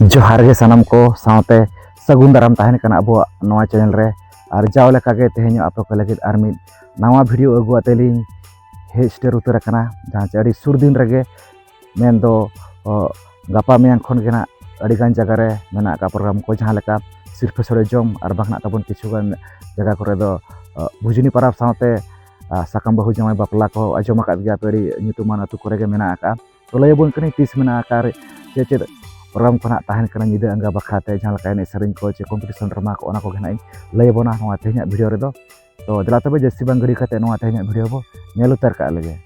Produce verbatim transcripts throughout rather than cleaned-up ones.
ᱡᱚᱦᱟᱨ ᱜᱮ ᱥᱟᱱᱟᱢ ᱠᱚ, ᱥᱟᱶᱛᱮ ᱥᱟᱹᱜᱩᱱ ᱫᱟᱨᱟᱢ ᱛᱟᱦᱮᱱ ᱠᱟᱱᱟ ᱟᱵᱚᱣᱟᱜ ᱱᱚᱣᱟ ᱪᱮᱱᱮᱞ ᱨᱮ᱾ ᱟᱨ ᱡᱟᱣ ᱞᱮᱠᱟᱜᱮ ᱛᱮᱦᱮᱧ ᱟᱯᱮ ᱠᱚ ᱞᱟᱹᱜᱤᱫ ᱟᱨ ᱢᱤᱫ ᱱᱟᱣᱟ ᱵᱷᱤᱰᱤᱭᱳ ᱟᱹᱜᱩ ᱟᱛᱮ ᱞᱤᱧ ᱦᱮᱡ ᱥᱮᱴᱮᱨ ᱩᱛᱟᱹᱨ ᱟᱠᱟᱱᱟ, ᱡᱟᱦᱟᱸ ᱪᱮ ᱟᱹᱰᱤ ᱥᱩᱨ ᱫᱤᱱ ᱨᱮᱜᱮ, ᱢᱮᱱᱫᱚ ᱚ, ᱜᱟᱯᱟ ᱢᱮᱭᱟᱝ ᱠᱷᱚᱱ ᱜᱮ ᱱᱟᱜ ᱟᱹᱰᱤ ᱜᱟᱱ ᱡᱟᱭᱜᱟ ᱨᱮ ᱢᱮᱱᱟᱜ ᱟᱠᱟᱫ ᱯᱨᱳᱜᱨᱟᱢ ᱠᱚ, ᱡᱟᱦᱟᱸ ᱞᱮᱠᱟ ᱥᱤᱨᱯᱷᱟᱹ ᱥᱳᱲᱮ ᱡᱚᱢ, ᱟᱨ ᱵᱟᱝ ᱱᱟᱜ ᱛᱟᱵᱚᱱ ᱠᱤᱪᱷᱩ ᱜᱟᱱ ᱡᱟᱭᱜᱟ ᱠᱚᱨᱮ ᱫᱚ ᱚ, ᱵᱷᱩᱡᱽᱱᱤ ᱯᱟᱨᱟᱵᱽ ᱥᱟᱶᱛᱮ ᱟ, ᱥᱟᱠᱟᱢ ᱵᱟᱹᱦᱩ ᱡᱟᱶᱟᱭ ᱵᱟᱯᱞᱟ ᱠᱚ ᱟᱸᱡᱚᱢ ᱟᱠᱟᱫ ᱜᱮᱭᱟ ᱯᱮ, ᱟᱹᱰᱤ ᱧᱩᱛᱩᱢᱟᱱ ᱟᱹᱛᱩ ᱠᱚᱨᱮ ᱜᱮ ᱢᱮᱱᱟᱜ ᱟᱠᱟᱫᱼᱟ᱾ ᱛᱚ ᱞᱟᱹᱭ ᱟᱵᱚᱱ ᱠᱟᱹᱱᱟᱹᱧ ᱛᱤᱥ ᱢᱮᱱᱟᱜ ᱟᱠᱟᱫ ᱟᱨ ᱪᱮᱫ ᱪᱮᱫ ᱯᱨᱳᱜᱨᱟᱢ ᱠᱚ ᱱᱟᱜ ᱛᱟᱦᱮᱱ ᱠᱟᱱᱟ ᱧᱤᱫᱟᱹ ᱟᱸᱜᱟ ᱵᱟᱠᱷᱨᱟ ᱛᱮ, ᱡᱟᱦᱟᱸ ᱞᱮᱠᱟ ᱮᱱᱮᱡ ᱥᱮᱨᱮᱧ ᱠᱚ ᱪᱮ ᱠᱚᱢᱯᱤᱴᱤᱥᱚᱱ ᱰᱨᱟᱢᱟ ᱠᱚ, ᱚᱱᱟ ᱠᱚᱜᱮ ᱱᱟᱜ ᱤᱧ ᱞᱟᱹᱭ ᱟᱵᱚᱱᱟ ᱱᱚᱣᱟ ᱛᱮᱦᱮᱧᱟᱜ ᱵᱷᱤᱰᱤᱭᱳ ᱨᱮᱫᱚ᱾ ᱛᱚ ᱫᱮᱞᱟ ᱛᱚᱵᱮ ᱡᱟᱹᱥᱛᱤ ᱵᱟᱝ ᱜᱷᱟᱹᱲᱤ ᱠᱟᱛᱮ ᱱᱚᱣᱟ ᱛᱮᱦᱮᱧᱟᱜ ᱵᱷᱤᱰᱤᱭᱳ ᱵᱚ ᱧᱮᱞ ᱩᱛᱟᱹᱨ ᱠᱟᱜ ᱞᱮᱜᱮ᱾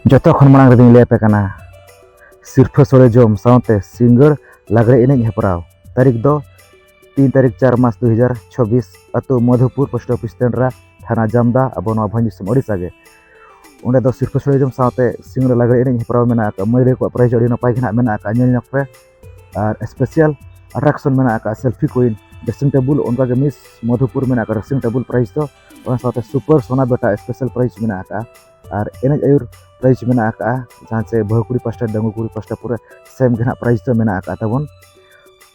ᱡᱚᱛᱚ ᱠᱷᱚᱱ ᱢᱟᱲᱟᱝ ᱨᱮᱫᱚᱧ ᱞᱟᱹᱭ ᱟᱯᱮ ᱠᱟᱱᱟ ᱥᱤᱨᱯᱷᱟᱹ ᱥᱳᱲᱮ ᱡᱚᱢ ᱥᱟᱶᱛᱮ ᱥᱤᱸᱜᱟᱹᱲ ᱞᱟᱜᱽᱲᱮ ᱮᱱᱮᱡ ᱦᱮᱯᱨᱟᱣ᱾ ᱛᱟᱹᱨᱤᱠᱷ ᱫᱚ ᱛᱤᱱ ᱛᱟᱹᱨᱤᱠᱷ ᱪᱟᱨ ᱢᱟᱥ ᱫᱩ ᱦᱟᱡᱟᱨ ᱪᱷᱚᱵᱵᱤᱥ, ᱟᱹᱛᱩ ᱢᱚᱫᱷᱩᱯᱩᱨ, ᱯᱳᱥᱴ ᱚᱯᱷᱤᱥ ᱴᱟᱺᱰᱨᱟ, ᱛᱷᱟᱱᱟ ᱡᱟᱢᱫᱟ, ᱟᱵᱚ ᱱᱚᱣᱟ ᱵᱷᱚᱸᱡᱽ ᱫᱤᱥᱚᱢ ᱳᱰᱤᱥᱟ ᱜᱮ᱾ ᱚᱸᱰᱮ ᱫᱚ ᱥᱤᱨᱯᱷᱟᱹ ᱥᱳᱲᱮ ᱡᱚᱢ ᱥᱟᱶᱛᱮ ᱥᱤᱸᱜᱟᱹᱲ ᱞᱟᱜᱽᱲᱮ ᱮᱱᱮᱡ ᱦᱮᱯᱨᱟᱣ ᱢᱮᱱᱟᱜ ᱟᱠᱟᱫᱼᱟ᱾ ᱢᱟᱹᱭ ᱨᱮ ᱠᱚᱣᱟᱜ ᱯᱨᱟᱭᱤᱡᱽ ᱟᱹᱰᱤ ᱱᱟᱯᱟᱭ ᱜᱮ ᱱᱟᱜ ᱢᱮᱱᱟᱜ ᱟᱠᱟᱫᱼᱟ, ᱧᱮᱞ ᱧᱚᱜ ᱯᱮ᱾ ᱟᱨ ᱥᱯᱮᱥᱟᱞ ᱟᱴᱨᱟᱠᱥᱚᱱ ᱢᱮᱱᱟᱜ ᱟᱠᱟᱫᱼᱟ ᱥᱮᱞᱯᱷᱤ ᱠᱩᱭᱤᱱ, ᱰᱨᱮᱥᱤᱝ ᱴᱮᱵᱩᱞ, ᱚᱱᱠᱟᱜᱮ ᱢᱤᱥ ᱢᱚᱫᱷᱩᱯᱩᱨ ᱢᱮᱱᱟᱜ ᱟᱠᱟᱫ ᱰᱨᱮᱥᱤᱝ ᱴᱮᱵᱩᱞ ᱯᱨᱟᱭᱤᱡᱽ ᱫᱚ᱾ ᱚᱱᱟ ᱥᱟᱶᱛᱮ ᱥᱩᱯᱟᱨ ᱥᱳᱱᱟ ᱵᱮᱴᱟ ᱥᱯᱮᱥᱟᱞ ᱯᱨᱟᱭᱤᱡᱽ ᱢᱮᱱᱟᱜ ᱟᱠᱟᱫᱼᱟ᱾ ᱟᱨ ᱮᱱᱮᱡ ᱟᱹᱭᱩᱨ ᱯᱨᱟᱭᱤᱡᱽ ᱢᱮᱱᱟᱜ ᱟᱠᱟᱫᱼᱟ, ᱡᱟᱦᱟᱸ ᱪᱮ ᱵᱟᱹᱦᱩ ᱠᱩᱲᱤ ᱯᱟᱥᱴᱟ, ᱰᱟᱺᱜᱩᱣᱟᱹ ᱠᱩᱲᱤ ᱯᱟᱥᱴᱟ ᱯᱩᱨᱟᱹ ᱥᱮᱢ ᱜᱮ ᱱᱟᱜ ᱯᱨᱟᱭᱤᱡᱽ ᱫᱚ ᱢᱮᱱᱟᱜ ᱟᱠᱟᱫ ᱛᱟᱵᱚᱱ᱾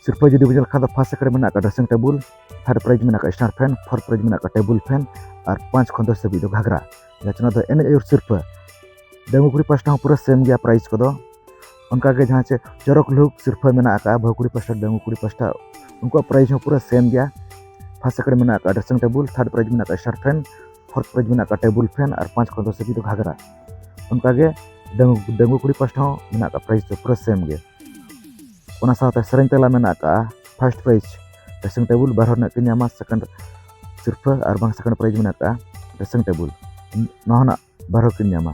ᱥᱤᱨᱯᱷᱟᱹ ᱡᱩᱫᱤ ᱵᱚᱱ ᱧᱮᱞ ᱠᱷᱟᱱ ᱫᱚ ᱯᱷᱟᱥᱴ ᱥᱮᱠᱮᱱᱰ ᱢᱮᱱᱟᱜ ᱟᱠᱟᱫ ᱰᱨᱮᱥᱤᱝ ᱴᱮᱵᱩᱞ, ᱛᱷᱟᱨᱰ ᱯᱨᱟᱭᱤᱡᱽ ᱢᱮᱱᱟᱜ ᱟᱠᱟᱫ ᱥᱴᱟᱨ ᱯᱷᱮᱱ, ᱯᱷᱳᱨᱛᱷ ᱯᱨᱟᱭᱤᱡᱽ ᱢᱮᱱᱟᱜ ᱟᱠᱟᱫ ᱴᱮᱵᱩᱞ ᱯᱷᱮᱱ, ᱟᱨ ᱯᱟᱸᱪ ᱠᱷᱚᱱ ᱫᱚᱥ ᱫᱷᱟᱹᱵᱤᱡ ᱫᱚ ᱜᱷᱟᱜᱽᱨᱟ᱾ ᱡᱟᱦᱟᱸ ᱪᱮ ᱱᱚᱣᱟ ᱫᱚ ᱮᱱᱮᱡ ᱟᱹᱭᱩᱨ ᱥᱤᱨᱯᱷᱟᱹ᱾ ᱰᱟᱺᱜᱩᱣᱟᱹ ᱠᱩᱲᱤ ᱯᱟᱥᱴᱟ ᱦᱚᱸ ᱯᱩᱨᱟᱹ ᱥᱮᱢ ᱜᱮᱭᱟ ᱯᱨᱟᱭᱤᱡᱽ ᱠᱚᱫᱚ᱾ ᱚᱱᱠᱟᱜᱮ ᱡᱟᱦᱟᱸ ᱪᱮ ᱪᱚᱨᱚᱠ ᱞᱩᱠ ᱥᱤᱨᱯᱷᱟᱹ ᱢᱮᱱᱟᱜ ᱟᱠᱟᱫᱼᱟ ᱵᱟᱹᱦᱩ ᱠᱩᱲᱤ ᱯᱟᱥᱴᱟ, ᱰᱟᱺᱜᱩᱣᱟᱹ ᱠᱩᱲᱤ ᱯᱟᱥᱴᱟ, ᱩᱱᱠᱩᱣᱟᱜ ᱯᱨᱟᱭᱤᱡᱽ ᱦᱚᱸ ᱯᱩᱨᱟᱹ ᱥᱮᱢ ᱜᱮᱭᱟ᱾ ᱯᱷᱟᱥᱴ ᱥᱮᱠᱮᱱᱰ ᱢᱮᱱᱟᱜ ᱟᱠᱟᱫ ᱰᱨᱮᱥᱤᱝ ᱴᱮᱵᱩᱞ, ᱛᱷᱟᱨᱰ ᱯᱨᱟᱭᱤᱡᱽ ᱢᱮᱱᱟᱜ ᱟᱠᱟᱫ ᱥᱴᱟᱨ ᱯᱷᱮᱱ, ᱯᱷᱳᱨᱛᱷ ᱯᱨᱟᱭᱤᱡᱽ ᱢᱮᱱᱟᱜ ᱟᱠᱟᱫ ᱴᱮᱵᱩᱞ ᱯᱷᱮᱱ, ᱟᱨ ᱯᱟᱸᱪ ᱠᱷᱚᱱ ᱫᱚᱥ ᱦᱟᱹᱵᱤᱡ ᱫᱚ ᱜᱷᱟᱜᱽᱨᱟ᱾ ᱚᱱᱠᱟᱜᱮ ᱰᱟᱺᱜᱩ-, ᱰᱟᱺᱜᱩᱣᱟᱹ ᱠᱩᱲᱤ ᱯᱟᱥᱴᱟ ᱦᱚᱸ ᱢᱮᱱᱟᱜ ᱟᱠᱟᱫ ᱯᱨᱟᱭᱤᱡᱽ ᱫᱚ ᱯᱩᱨᱟᱹ ᱥᱮᱢ ᱜᱮ᱾ ᱚᱱᱟ ᱥᱟᱶᱛᱮ ᱥᱮᱨᱮᱧ ᱛᱟᱞᱟ ᱢᱮᱱᱟᱜ ᱟᱠᱟᱫᱼᱟ ᱯᱷᱟᱥᱴ ᱯᱨᱟᱭᱤᱡᱽ ᱰᱨᱮᱥᱤᱝ ᱴᱮᱵᱩᱞ, ᱵᱟᱨ ᱦᱚᱲ ᱨᱮᱱᱟᱜ ᱠᱤᱱ ᱧᱟᱢᱟ ᱥᱮᱠᱮᱱᱰ ᱥᱤᱨᱯᱷᱟᱹ, ᱟᱨ ᱵᱟᱝ ᱥᱮᱠᱮᱱᱰ ᱯᱨᱟᱭᱤᱡᱽ ᱢᱮᱱᱟᱜ ᱟᱠᱟᱫᱼᱟ ᱰᱨᱮᱥᱤᱝ ᱴᱮᱵᱩᱞ, ᱱᱚᱣᱟ ᱦᱚᱸ ᱱᱟᱜ ᱵᱟᱨ ᱦᱚᱲ ᱠᱤᱱ ᱧᱟᱢᱟ᱾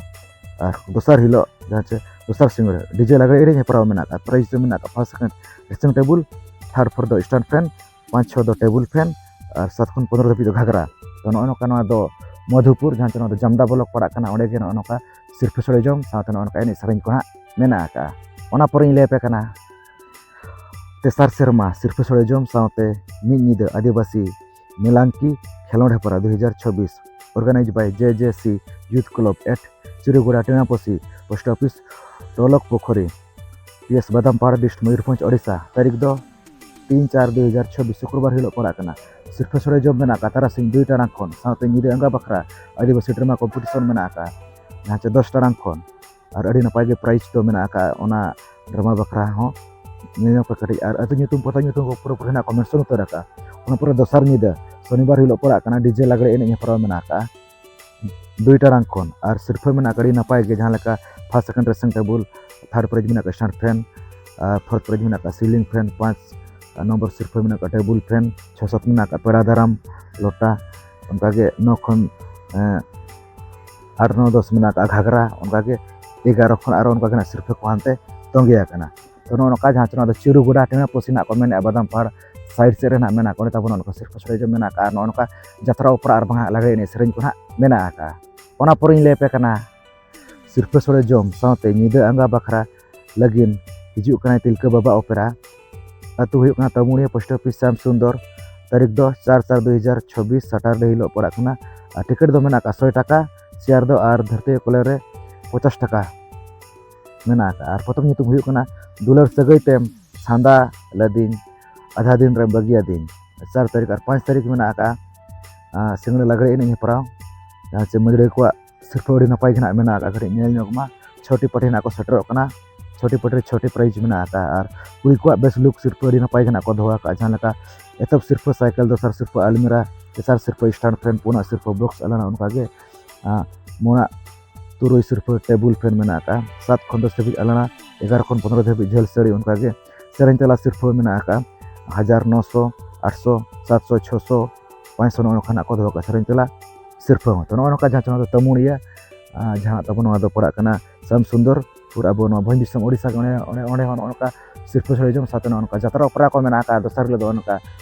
ᱟᱨ ᱫᱚᱥᱟᱨ ᱦᱤᱞᱳᱜ ᱡᱟᱦᱟᱸ ᱪᱮ ᱫᱚᱥᱟᱨ ᱥᱤᱸᱜᱟᱹᱲ ᱰᱤᱡᱮ ᱞᱟᱜᱽᱲᱮ ᱮᱱᱮᱡ ᱦᱮᱯᱨᱟᱣ ᱢᱮᱱᱟᱜ ᱟᱠᱟᱫᱼᱟ᱾ ᱯᱨᱟᱭᱤᱡᱽ ᱫᱚ ᱢᱮᱱᱟᱜ ᱟᱠᱟᱫᱼᱟ first second dressing table, third four ᱫᱚ ᱥᱴᱟᱱᱰ ᱯᱷᱮᱱ, ᱯᱟᱸᱪ ᱪᱷᱚ ᱫᱚ ᱴᱮᱵᱩᱞ ᱯᱷᱮᱱ, ᱟᱨ ᱥᱟᱛ ᱠᱷᱚᱱ ᱯᱚᱱᱨᱚ ᱫᱷᱟᱹᱵᱤᱡ ᱫᱚ ᱜᱷᱟᱜᱽᱨᱟ᱾ ᱛᱚ ᱱᱚᱜᱼᱚᱭ ᱱᱚᱝᱠᱟ ᱱᱚᱣᱟ ᱫᱚ ᱢᱚᱫᱷᱩᱯᱩᱨ, ᱡᱟᱦᱟᱸ ᱪᱮ ᱱᱚᱣᱟ ᱫᱚ ᱡᱟᱢᱫᱟ ᱵᱞᱚᱠ ᱯᱟᱲᱟᱜ ᱠᱟᱱᱟ, ᱚᱸᱰᱮ ᱜᱮ ᱱᱚᱜᱼᱚᱭ ᱱᱚᱝᱠᱟ ᱥᱤᱨᱯᱷᱟᱹ ᱥᱳᱲᱮ ᱡᱚᱢ ᱥᱟᱶᱛᱮ ᱱᱚᱜᱼᱚᱭ ᱱᱚᱝᱠᱟ ᱮᱱᱮᱡ ᱥᱮᱨᱮᱧ ᱠᱚ ᱦᱟᱸᱜ ᱢᱮᱱᱟᱜ ᱟᱠᱟᱫᱼᱟ᱾ ᱚᱱᱟ ᱯᱚᱨᱮᱧ ᱞᱟᱹᱭ ᱟᱯᱮ ᱠᱟᱱᱟ ᱛᱮᱥᱟᱨ ᱥᱮᱨᱢᱟ ᱥᱤᱨᱯᱷᱟᱹ ᱥᱳᱲᱮ ᱡᱚᱢ ᱥᱟᱶᱛᱮ ᱢᱤᱫ ᱧᱤᱫᱟᱹ ᱟᱹᱫᱤᱵᱟᱹᱥᱤ ᱢᱮᱞᱟᱝᱠᱤ ᱠᱷᱮᱞᱳᱸᱰ ᱦᱮᱯᱨᱟᱣ ᱫᱩ ᱦᱟᱡᱟᱨ ᱪᱷᱚᱵᱵᱤᱥ, organized by J J C Youth Club at Chirugura Tenaposi, post office ᱴᱚᱞᱚᱠ Pukhuri. P S Badampahar dist Mayurbhanj Odisha. ᱛᱟᱹᱨᱤᱠᱷ ᱫᱚ ᱛᱤᱱ ᱪᱟᱨ ᱫᱩ ᱦᱟᱡᱟᱨ ᱪᱷᱚᱵᱵᱤᱥ ᱥᱩᱠᱨᱵᱟᱨ ᱦᱤᱞᱳᱜ ᱯᱟᱲᱟᱜ ᱠᱟᱱᱟ᱾ ᱥᱤᱨᱯᱷᱟᱹ ᱥᱚᱲᱮ ᱡᱚᱢ ᱢᱮᱱᱟᱜ ᱟᱠᱟᱫ ᱛᱟᱨᱟᱥᱤᱧ ᱫᱩᱭ ᱴᱟᱲᱟᱝ ᱠᱷᱚᱱ᱾ ᱥᱟᱶᱛᱮ ᱧᱤᱫᱟᱹ ᱟᱸᱜᱟ ᱵᱟᱠᱷᱨᱟ ᱟᱹᱫᱤᱵᱟᱹᱥᱤ ᱰᱨᱟᱢᱟ ᱠᱚᱢᱯᱤᱴᱤᱥᱚᱱ ᱢᱮᱱᱟᱜ ᱟᱠᱟᱫ, ᱡᱟᱦᱟᱸ ᱪᱮ ᱫᱚᱥ ᱴᱟᱲᱟᱝ ᱠᱷᱚᱱ᱾ ᱟᱨ ᱟᱹᱰᱤ ᱱᱟᱯᱟᱭ ᱜᱮ ᱯᱨᱟᱭᱤᱡᱽ ᱫᱚ ᱢᱮᱱᱟᱜ ᱟᱠᱟᱫ ᱚᱱᱟ ᱰᱨᱟᱢᱟ ᱵᱟᱠᱷᱨᱟ ᱦᱚᱸ᱾ ᱧᱮᱞ ᱧᱚᱜ ᱯᱮ ᱠᱟᱹᱴᱤᱡ᱾ ᱟᱨ ᱟᱹᱛᱩ ᱧᱩᱛᱩᱢ ᱯᱟᱛᱟ ᱧᱩᱛᱩᱢ ᱠᱚ ᱯᱩᱨᱟᱹᱯᱩᱨᱤ ᱱᱟᱜ ᱠᱚ ᱢᱮᱱᱥᱚᱱ ᱩᱛᱟᱹᱨ ᱟᱠᱟᱫ, ᱚᱱᱟ ᱯᱚᱨᱮ ᱫᱚᱥᱟᱨ ᱧᱤᱫᱟᱹ ᱥᱚᱱᱤᱵᱟᱨ ᱦᱤᱞᱳᱜ ᱯᱟᱲᱟᱜ ᱠᱟᱱᱟ, ᱰᱤᱡᱮ ᱞᱟᱜᱽᱲᱮ ᱮᱱᱮᱡ ᱦᱮᱯᱨᱟᱣ ᱢᱮᱱᱟᱜ ᱟᱠᱟᱫ ᱫᱩᱭ ᱴᱟᱲᱟᱝ ᱠᱷᱚᱱ᱾ ᱟᱨ ᱥᱤᱨᱯᱷᱟᱹ ᱢᱮᱱᱟᱜ ᱟᱠᱟᱫ ᱟᱹᱰᱤ ᱱᱟᱯᱟᱭ ᱜᱮ, ᱡᱟᱦᱟᱸ ᱞᱮᱠᱟ first second dressing table, third prize ᱢᱮᱱᱟᱜ ᱟᱠᱟᱫ ᱥᱴᱮᱱᱰ ᱯᱷᱮᱱ, ᱟᱨ ᱯᱷᱳᱨᱛᱷ ᱯᱨᱟᱭᱤᱡᱽ ᱢᱮᱱᱟᱜ ᱟᱠᱟᱫ ᱥᱤᱞᱤᱝ ᱯᱷᱮᱱ, ᱯᱟᱸᱪ ᱱᱚᱢᱵᱚᱨ ᱥᱤᱨᱯᱷᱟᱹ ᱢᱮᱱᱟᱜ ᱟᱠᱟᱫ ᱴᱮᱵᱩᱞ ᱯᱷᱮᱱ, ᱪᱷᱚ ᱥᱟᱛ ᱢᱮᱱᱟᱜ ᱟᱠᱟᱫ ᱯᱮᱲᱟ ᱫᱟᱨᱟᱢ ᱞᱚᱴᱟ, ᱚᱱᱠᱟᱜᱮ ᱱᱚ ᱠᱷᱚᱱ ᱮᱸ, ᱟᱴ ᱱᱚ ᱫᱚᱥ ᱢᱮᱱᱟᱜ ᱟᱠᱟᱫ ᱜᱷᱟᱜᱽᱨᱟ, ᱚᱱᱠᱟᱜᱮ ᱮᱜᱟᱨᱚ ᱠᱷᱚᱱ ᱟᱨᱚ ᱚᱱᱠᱟ ᱜᱮ ᱱᱟᱜ ᱥᱤᱨᱯᱷᱟᱹ ᱠᱚ ᱦᱟᱱᱛᱮ ᱛᱚᱸᱜᱮ ᱟᱠᱟᱱᱟ᱾ ᱛᱚ, ᱱᱚᱜᱼᱚ ᱱᱚᱝᱠᱟ ᱡᱟᱦᱟᱸ ᱪᱮ ᱱᱚᱣᱟ ᱫᱚ ᱪᱤᱨᱩᱜᱚᱰᱟ ᱴᱮᱢᱮᱯᱚᱥᱤ ᱱᱟᱜ ᱠᱚ ᱢᱮᱱᱮᱫᱼᱟ, ᱵᱟᱫᱟᱢᱯᱟᱲ ᱥᱟᱭᱤᱰ ᱥᱮᱫ ᱨᱮ ᱱᱟᱜ ᱢᱮᱱᱟᱜ ᱟᱠᱟᱫ, ᱚᱸᱰᱮ ᱛᱟᱵᱚᱱ ᱱᱚᱜᱼᱚ ᱱᱚᱝᱠᱟ ᱥᱤᱨᱯᱷᱟᱹ ᱥᱚᱲᱮ ᱡᱚᱢ ᱢᱮᱱᱟᱜ ᱟᱠᱟᱫ, ᱟᱨ ᱱᱚᱜᱼᱚ ᱱᱚᱝᱠᱟ ᱡᱟᱛᱨᱟ ᱚᱯᱮᱨᱟ ᱟᱨ ᱵᱟᱝ ᱞᱟᱜᱽᱲᱮ ᱮᱱᱮᱡ ᱥᱮᱨᱮᱧ ᱠᱚ ᱱᱟᱜ ᱢᱮᱱᱟᱜ ᱟᱠᱟᱫ᱾ ᱚᱱᱟ ᱯᱚᱨᱮᱧ ᱞᱟᱹᱭ ᱟᱯᱮ ᱠᱟᱱᱟ ᱥᱤᱨᱯᱷᱟᱹ ᱥᱚᱲᱮ ᱡᱚᱢ ᱥᱟᱶᱛᱮ ᱧᱤᱫᱟᱹ ᱟᱸᱜᱟ ᱵᱟᱠᱷᱨᱟ ᱞᱟᱹᱜᱤᱫ ᱦᱤᱡᱩᱜ ᱠᱟᱱᱟᱭ ᱛᱤᱞᱠᱟᱹ ᱵᱟᱵᱟ ᱚᱯᱮᱨᱟ᱾ ᱟᱹᱛᱩ ᱦᱩᱭᱩᱜ ᱠᱟᱱᱟ ᱛᱟᱹᱢᱩᱲᱤᱭᱟᱹ, ᱯᱳᱥᱴ ᱚᱯᱷᱤᱥ ᱥᱟᱢ ᱥᱩᱱᱫᱚᱨ᱾ ᱛᱟᱹᱨᱤᱠᱷ ᱫᱚ ᱪᱟᱨ ᱪᱟᱨ ᱫᱩ ᱦᱟᱡᱟᱨ ᱪᱷᱚᱵᱵᱤᱥ, ᱥᱟᱴᱟᱨᱰᱮ ᱦᱤᱞᱳᱜ ᱯᱟᱲᱟᱜ ᱠᱟᱱᱟ᱾ ᱟᱨ ᱴᱤᱠᱤᱴ ᱫᱚ ᱢᱮᱱᱟᱜ ᱟᱠᱟᱫ ᱥᱚᱭ ᱴᱟᱠᱟ, ᱪᱮᱭᱟᱨ ᱫᱚ ᱟᱨ ᱫᱷᱟᱹᱨᱛᱤ ᱠᱚᱞᱮ ᱨᱮ ᱯᱚᱪᱟᱥ ᱴᱟᱠᱟ ᱢᱮᱱᱟᱜ ᱟᱠᱟᱫ᱾ ᱟᱨ ᱯᱚᱛᱚᱵ ᱧᱩᱛᱩᱢ ᱦᱩᱭᱩᱜ ᱠᱟᱱᱟ ᱫᱩᱞᱟᱹᱲ ᱥᱟᱹᱜᱟᱹᱭ ᱛᱮᱢ ᱥᱟᱸᱫᱟ ᱞᱮᱫᱤᱧ, ᱟᱫᱷᱟ ᱫᱤᱱ ᱨᱮᱢ ᱵᱟᱹᱜᱤᱭᱟᱫᱤᱧ᱾ ᱪᱟᱨ ᱛᱟᱹᱨᱤᱠᱷ ᱟᱨ ᱯᱟᱸᱪ ᱛᱟᱹᱨᱤᱠᱷ ᱢᱮᱱᱟᱜ ᱟᱠᱟᱫ, ᱟᱸ, ᱥᱤᱸᱜᱟᱹᱲ ᱞᱟᱜᱽᱲᱮ ᱮᱱᱮᱡ ᱦᱮᱯᱨᱟᱣ, ᱡᱟᱦᱟᱸ ᱪᱮ ᱢᱟᱹᱫᱟᱹᱲᱤᱭᱟᱹ ᱠᱚᱣᱟᱜ ᱥᱤᱨᱯᱷᱟᱹ ᱟᱹᱰᱤ ᱱᱟᱯᱟᱭ ᱜᱮ ᱱᱟᱜ ᱢᱮᱱᱟᱜ ᱟᱠᱟᱫ᱾ ᱠᱟᱹᱴᱤᱡ ᱧᱮᱞ ᱧᱚᱜ ᱢᱟ, ᱪᱷᱚᱴᱤ ᱯᱟᱹᱴᱤ ᱱᱟᱜ ᱠᱚ ᱥᱮᱴᱮᱨᱚᱜ ᱠᱟᱱᱟ᱾ ᱪᱷᱚᱴᱤ ᱯᱟᱹᱴᱤ ᱨᱮ ᱪᱷᱚᱴᱤ ᱯᱨᱟᱭᱤᱡᱽ ᱢᱮᱱᱟᱜ ᱟᱠᱟᱫ᱾ ᱟᱨ ᱠᱩᱲᱤ ᱠᱚᱣᱟᱜ ᱵᱮᱥ ᱞᱩᱠ ᱥᱤᱨᱯᱷᱟᱹ ᱟᱹᱰᱤ ᱱᱟᱯᱟᱭ ᱜᱮ ᱱᱟᱜ ᱠᱚ ᱫᱚᱦᱚ ᱟᱠᱟᱫ, ᱡᱟᱦᱟᱸ ᱞᱮᱠᱟ ᱮᱛᱚᱦᱚᱵ ᱥᱤᱨᱯᱷᱟᱹ ᱥᱟᱭᱠᱮᱞ, ᱫᱚᱥᱟᱨ ᱥᱤᱨᱯᱷᱟᱹ ᱟᱞᱢᱤᱨᱟ, ᱛᱮᱥᱟᱨ ᱥᱤᱨᱯᱷᱟᱹ ᱥᱴᱟᱱᱰ ᱯᱷᱮᱱ, ᱯᱩᱱᱟᱜ ᱥᱤᱨᱯᱷᱟᱹ ᱵᱚᱠᱥ ᱟᱞᱟᱱᱟ, ᱚᱱᱠᱟᱜᱮ, ᱟᱸ, ᱢᱚᱱᱟᱜ ᱛᱩᱨᱩᱭ ᱥᱤᱨᱯᱷᱟᱹ ᱴᱮᱵᱩᱞ ᱯᱷᱮᱱ ᱢᱮᱱᱟᱜ ᱟᱠᱟᱫ, ᱥᱟᱛ ᱠᱷᱚᱱ ᱫᱚᱥ ᱫᱷᱟᱹᱵᱤᱡ ᱟᱞᱟᱱᱟ, ᱮᱜᱟᱨᱚ ᱠᱷᱚᱱ ᱯᱚᱱᱨᱚ ᱫᱷᱟᱹᱵᱤᱡ ᱡᱷᱟᱹᱞ ᱥᱟᱹᱲᱤ, ᱚᱱᱠᱟᱜᱮ ᱥᱮᱨᱮᱧ ᱛᱟᱞᱟ ᱥᱤᱨᱯᱷᱟᱹ ᱢᱮᱱᱟᱜ ᱟᱠᱟᱫ ᱦᱟᱡᱟᱨ, ᱱᱚᱥᱚ, ᱟᱴᱥᱚ, ᱥᱟᱛᱥᱚ, ᱪᱷᱚᱥᱚ, ᱯᱟᱸᱪᱥᱚ, ᱱᱚᱜᱼᱚ ᱱᱚᱝᱠᱟ ᱱᱟᱜ ᱠᱚ ᱫᱚᱦᱚ ᱠᱟᱜᱼᱟ ᱥᱮᱨᱮᱧ ᱛᱟᱞᱟ ᱥᱤᱨᱯᱷᱟᱹ ᱦᱚᱸ᱾ ᱛᱚ, ᱱᱚᱜᱼᱚ ᱱᱚᱝᱠᱟ ᱡᱟᱦᱟᱸ ᱪᱮ ᱱᱚᱣᱟ ᱫᱚ ᱛᱟᱹᱢᱩᱲᱤᱭᱟᱹ, ᱟᱸ, ᱡᱟᱦᱟᱸ ᱛᱟᱵᱚ ᱱᱚᱣᱟ ᱫᱚ ᱯᱟᱲᱟᱜ ᱠᱟᱱᱟ ᱥᱟᱢ ᱥᱩᱱᱫᱚᱨ, ᱯᱩᱨ ᱟᱵᱚ ᱱᱚᱣᱟ ᱵᱷᱚᱸᱡᱽ ᱫᱤᱥᱚᱢ ᱳᱰᱤᱥᱟ ᱜᱮ, ᱚᱸᱰᱮ, ᱚᱸᱰᱮ, ᱚᱸᱰᱮ ᱦᱚᱸ ᱱᱚᱜᱼᱚ ᱱᱚᱝᱠᱟ ᱥᱤᱨᱯᱷᱟᱹ ᱥᱚᱲᱮ ᱡᱚᱢ ᱥᱟᱶᱛᱮ ᱱᱚᱜᱼᱚ ᱱᱚᱝᱠᱟ ᱡᱟᱛᱨᱟ ᱚᱯᱮᱨᱟ ᱠᱚ ᱢᱮᱱᱟᱜ ᱟᱠᱟᱫ, ᱫᱚᱥᱟᱨ ᱦᱤᱞᱳᱜ ᱫᱚ ᱱᱚᱜᱼᱚ ᱱᱚᱝᱠᱟ